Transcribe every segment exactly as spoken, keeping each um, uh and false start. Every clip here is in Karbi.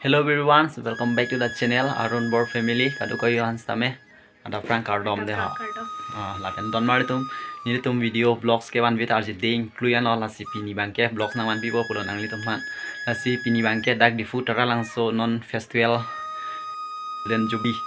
Hello everyone, so welcome back to the channel Arun Bor Family. Kadokave aphan sitame adap prang kardom dei ha. Kardom. Ah, lapen donmarlitum, nelitum video vlogs kevan vit arji ding klui anlo, lasi pini abangke vlogs nangvanpipo pulo nanglitum aphan. Lasi pini abangke dak Diphu Taralangso non festival Golden Jubilee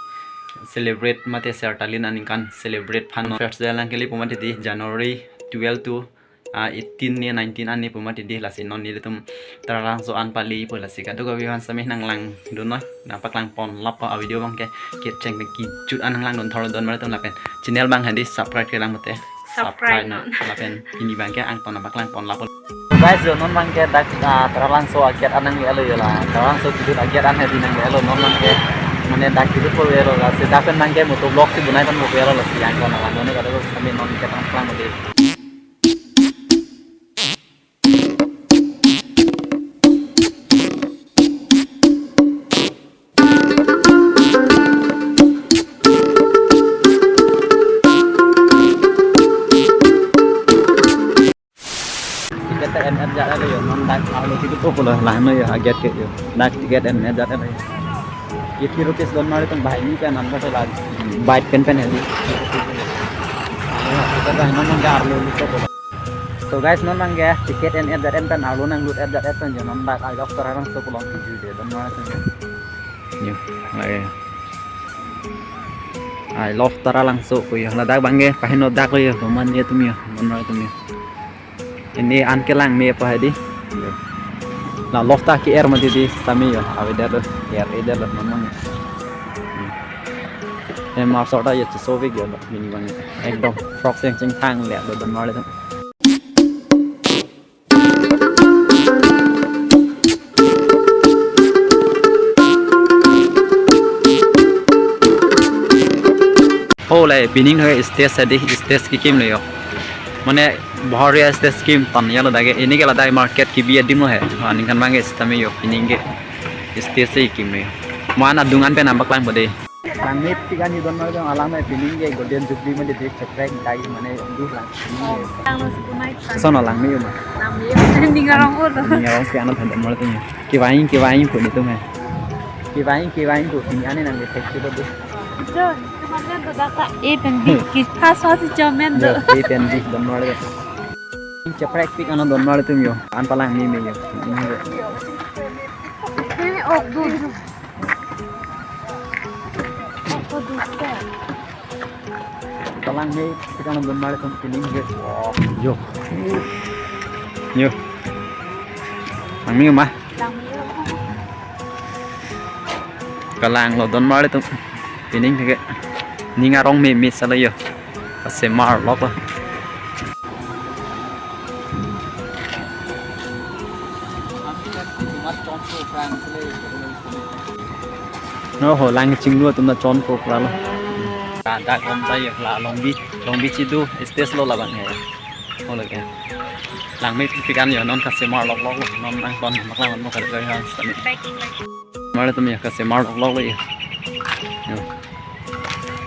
celebrate mate Sertalin aningkan celebrate aphan non festival nangkelepo mati dei January twelve to ah, eighteen ne nineteen an ne pu mati dei, lasi non nelitum Taralangso an palepo, lasi kadokave aphan sitame nanglangdun noi, nangpaklang ponlappo, a video abangke kecheng pen kejut an nanglangdun thor donmarlitum, lapen channel abang hadi subscribe kelang mate. Subscribe non. Lapen pini abangke angton nangpaklang ponlappo. Guys, yo non abangke dak, ah, Taralangso a-gate an nanglelo yo la. Taralangso kejut a-gate an hadi nanglelo non abangke. Mane dak kejutpo yo la, lasi dak pen abangke moto vlog si bonai ponpo yo la, lasi angton nanglang non kadokave sitame non ke nangpaklang mate. Ticket ta en-et jat lo yo, non dak arlo ticket ko pulo lahenlo yo, a-gate ke yo. Dak ticket en-et jat lo yo. Eighty rupees donmarlitum, banghini pen anlo la, bike pen pen hadi. Ticket ta non dak arlo ticket ko pulo. So guys, non abangke ticket en-et jat en pen arlo nanglut-et jat en pen yo, non dak I Love Taralangso pu along kejui dei donmarlitum yo. Yo, lake I Love Taralangso pu yo. Ladak abangke pahingno dak lo yo, donmarlitum yo, donmarlitum yo. Pini an kelang mepo hadi. Yo. La love ta ke-er mati dei sitame yo, avedetlo, ke-er-edetlo non abang. Hem asor ta yo chesovik yo, pini abang. Ekdom frog seng chingthang le lo donmarlitum. Ho, la pining ho stage hadi, stage kekimlo yo. Mane bahari stage kekim tan yo ladak ke, pini ke ladak market kebi adim lo he. Aningkan abangke sitame yo, pining ke stage si kimlo yo. Mo-an adung an pen nangpaklangpo dei. Langmepik an yo donmarlitum, alang me pining ke Golden Jubilee mati dei, cheprek dai mane ongdung lang pining ke. Langlo si punai. Koson langme yo ma? Langme yo. Ning arong olo. Ning arong si ano than donmarlitum yo. Kevang kevang pu nelitum he. Kevang kevang pu pini an nangkethek si lo dei. Jo, teman kan to data A pen B. Ki first first si chomen do. Jo, A pen B donmarlitum. Cheprek pik ano donmarlitum yo. An palangme me yo. Ini yo. Ini ok do. Palangmepik ano donmarlitum pining ke. Oh, yo. Yo. Langme ma? Kalanglo donmarlitum. Pining ke. Ning arong me me salo yo. Kasemar lok lo. Oho, lang chinglu atum ta chonpo ra lo. Ladak om ta yo la Longbi, Longbi chidu stage lo labang he. Ho lake. Langmepik an yo, non kasemar lok lok lo, non nangton nangpaklang mo kadokave aphan sitame. Marli atum yo kasemar lok lok lo yo. Yo.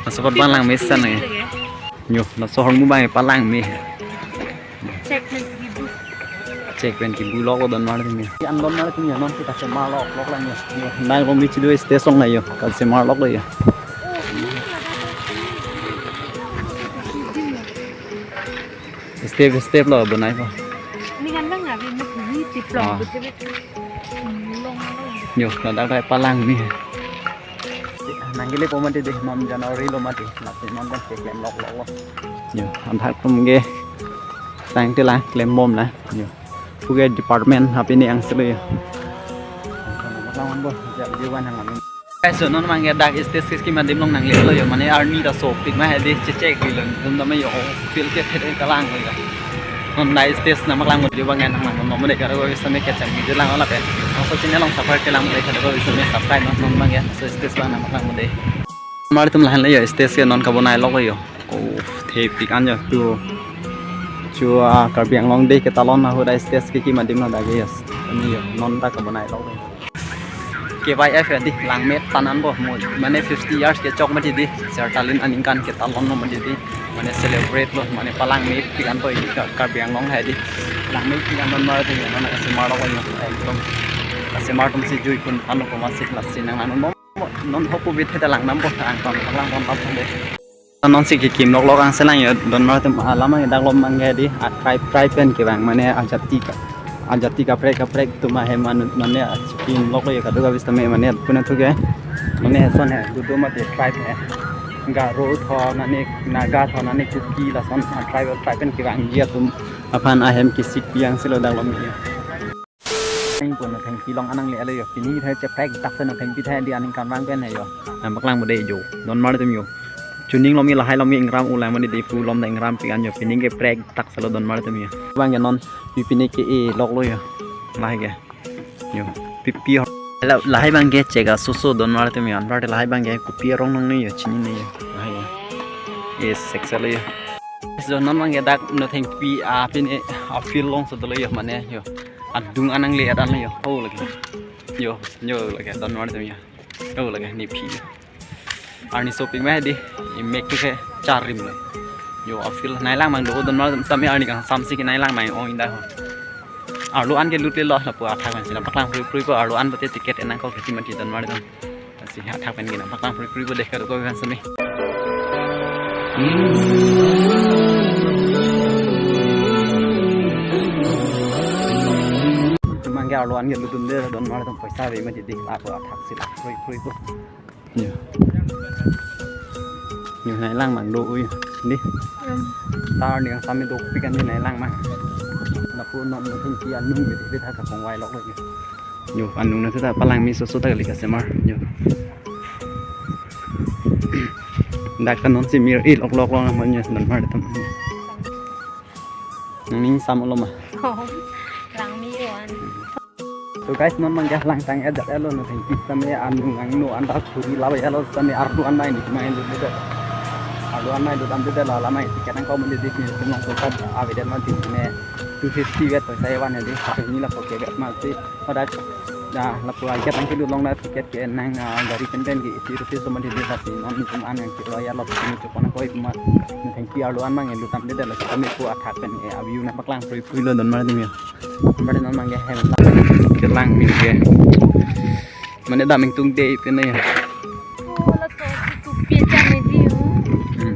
Masuk ke bang langme san yo. Yo, laso ahormu abang palangme. Check pen kibu. Check pen kibu lok lo donmarlitum yo. An donmarlitum yo, non si kasemar lok lok lang yo. Yo, nang Longbi chidu stage along la yo, kasemar lok lo yo. Step step lo bonaipo. Ini kan nang abi mo ni tiplong. Ah. Betul betul. Long long. Yo, ladak ta palangme. Nangkelepo mati dei, non January lo mati, lasi non kan cheklem lok lok lo. Yo, anthak atum ke tangte la klembom la. Yo. Puke department ha pini angse lo yo. Guys, so non abangke dak stage kekim adim along nanglelo yo, mane arni ta sopik ma hedi chechek lo, dum dam yo, feel ke phet kalang lo yo. Non dak stage nangpaklangpo abang nanglang non mane kadokave sitame kecheng video lang lapen. Laso channel along subscribe kelang mate kadokave sitame subscribe non non abangke. So stage abang nangpaklangpo dei. Marli atum lahenlo yo, stage ke non kabonai lok lo yo. Oh, thepik an yo tu. Chu, ah, Karbi Anglong Day ketalon ahut dak stage kekim adim lo dak ke yo. Ani yo, non ta kabonai lok lo. K Y F ya dei, langme than anpo mo, mane fifty years kechok mati dei, Sertalin aningkan ketalon lo mati dei, mane celebrate lo, mane palangmepik anpo ini Kar-, Karbi Anglong hedi, langmepik an donmarlitum yo, mane kasemar lok lo yo, ekdom, Semar atum si jui pon pano komat si lasi nang nang non non hopu bit heta lang nam bot ang ton lang ton lap de. Non si kekim lok lok ang selang yo, don mar atum alam ang dak lom mang ke di, a tribe tribe pen kevang mane ajati ka, ajati kaprek kaprek atum ahem anu mane kekim lok lo yo, kadokave sitame mane puna thu ke mane son he, dudu mati tribe he, Garo tho nani, Naga tho nani, Kuki lason a tribe tribe pen kevangji atum aphan ahem kesik pi ang silo dak lom yo. Ang pun thengpi long anang le alo yo. Pini thai cheprek dak se no thengpi thai di aningkanvang pen he yo. Nang paklang bode yo. Don mar atum yo. Chuning lom yo, lahai lom yo, ingram ulang mane di pu lom da ingram pi an yo. Pini keprek dak selo don mar atum yo. Bang ke non pi pini ke e lok lo yo. Lahai ke. Yo. Pi pi ho. La-, lahai bang ke chega soso don mar atum yo. Anpar lahai bang ke kopi arong nang ni yo, chini ni yo. Lahai ke. Yes, seksel yo. So non bang ke dak no thengpi a pini a field along so dolo yo mane yo. Adung anang le adan yo. Ho lake. Yo, yo lake don mar atum yo. Ho lake ni phi. Arni shopping ma di. Imek ke charim le. Yo a field nai lang mang do don mar atum sitame arni kang samsi ke nai lang mang ong inda ho. Arlo an ke lut le lo lapu athak man si nang paklang prui prui po arlo an pute ticket enang ko kiti mati don mar atum. Lasi athak pen ke nang paklang prui prui po deh kadokave sitame. Cuma ke arlo an ke lut un de don mar atum poisa ave mati di lapu athak si la prui prui po. Yo. Yo nai lang mang do ui. Di. Tar ni kang sami do pi kan di nai lang mang. Lapu non no thengpi anung bit bit ha kapong wai lok lok yo. Yo anung na seta palang mi soso ta kali kasemar. Yo. Dak kan non si mir i lok lok lok man yo don mar atum. Nang ning sam lo ma. Oh, lang mi yuan. So guys, non bang ke lang tang ajat elo no thengpi sitame anung angno anda khuri laba elo sitame arlo an mai ni mai lo de. Arlo an mai lo dam de la la mai ticket ang ko mane di ni tumong ko kat avedet ma di ne two fifty vet poisa evan di. Ni lapu ke vet ma si pada da lapu ajat ang ke lu long na ticket ke nang, ah, gari pen pen ke eighty rupees so mane di lasi non ni tum an ang ke lo ya lo ni chupon ko ma. Thengpi arlo an mang lu tam de la sitame ko athak pen e a view na paklang prui prui lo don mar atum yo. Bade non bang ke hem lang. Kelang min ke. Mane daming tung dei pen ya. Wala to si tu pia jam ni di ho. Hmm.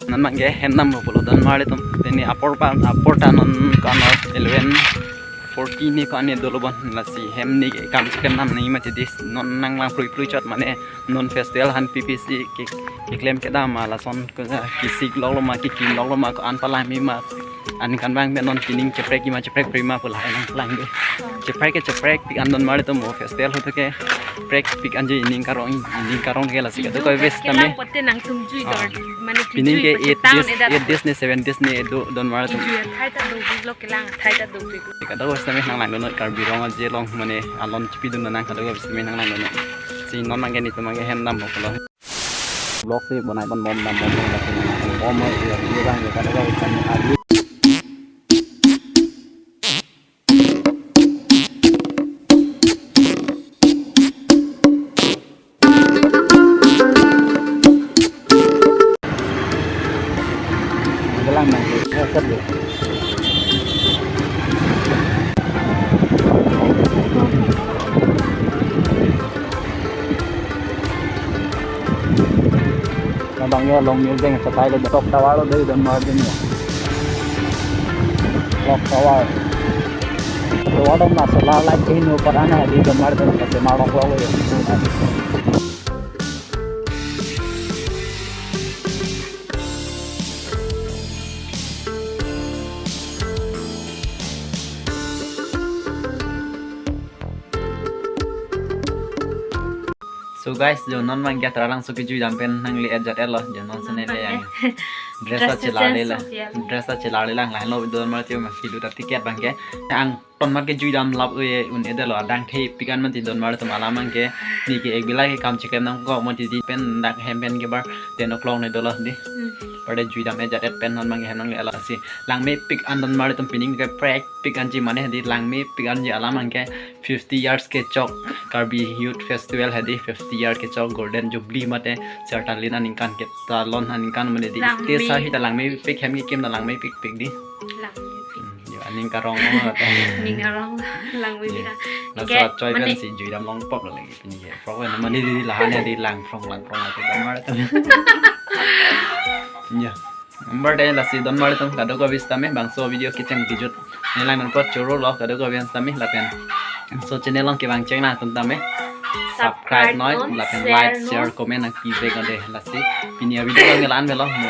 Non bang ke hem nam pulo don mar atum. Teni apor pa, apor ta non kan eleven forty ni kan ne dolo bon lasi hem ni ke kam chicken nam ni mati di non nang lang prui prui chot mane non festival han P P C ke, keklem kedam ma lason ko kesik lok lo ma kekim lok lo ma ko-an palang mi ma aningkanvang pen non pining cheprek ma cheprek prima pu lahai nang lang de. Cheprek ke cheprek pik an don mar atum mo festival hote ke prek pik anji ining karong ining karong ke lasi kadokave sitame. Kelang pote nang tum jui dor. Ah. Mane pining ke eight days, eight days ne seven days ne do don mar atum. Jui thai ta do bi lo kelang thai ta do bi. Kadokave sitame nang lang don Karbi Anglong aje long mane alon chipi dun nang kadokave sitame nang lang don. Si non bang ke ni tum bang ke hem nam pulo. Vlog si bonai pon bom dam bom bom bom bom ye ye bang ye kadokave sitame alu. Kelang nang ke, eh, kat deh. Labang ya long ni jeng setai le tok tower lo dei don mar atum ya. Tok tower. Tower dong na solar light ke hinu parana di don mar atum ke mar lok lok ya. So guys, jo non bang ke Taralangso kejui dam pen nang le ajat elo, jo non sene le yang. Dress ta chelar le la. Dress ta chelar le lang lang lo don mar atum ma kilu ta ticket bang ke. Ang ton mar kejui dam lap ue un-e det lo adang the pik an mati don mar atum alam bang ke. Ni ke ek bilai ke kam chicken nang ko mati di pen dak hem pen ke bar ten o'clock ne dolo di. Hmm. Pada jui dam ajat et pen non bang ke hem nang le elo si. Langme pik an don mar atum pining ke prek pik anji mane di langme pik anji alam bang ke. Fifty years kechok Karbi Youth Festival hedi, fifty year kechok Golden Jubilee mate Sertalin aningkan ke talon aningkan mane di. Langme. Stage sahita langme pik hem kekim ta langme pik pik di. Langme pik. Hmm, ya, Ning karong lo te. Ning arong lang wi bira. Laso Anke, achoi mane- pensi juidam longpok lo lagi pini ke. Prok na mane di lahan ya di langprong langprong lagi damar atum. Ya. Number de lasi damar atum kadokave sitame bangso video kecheng kejut. Nelang nangkot choro lo kadokave sitame lapen. So channel along kevang cheng nangtum tame. Subscribe noi lapen like, share, comment nangpivek ode lasi. Pini a video along la-an velo. Mo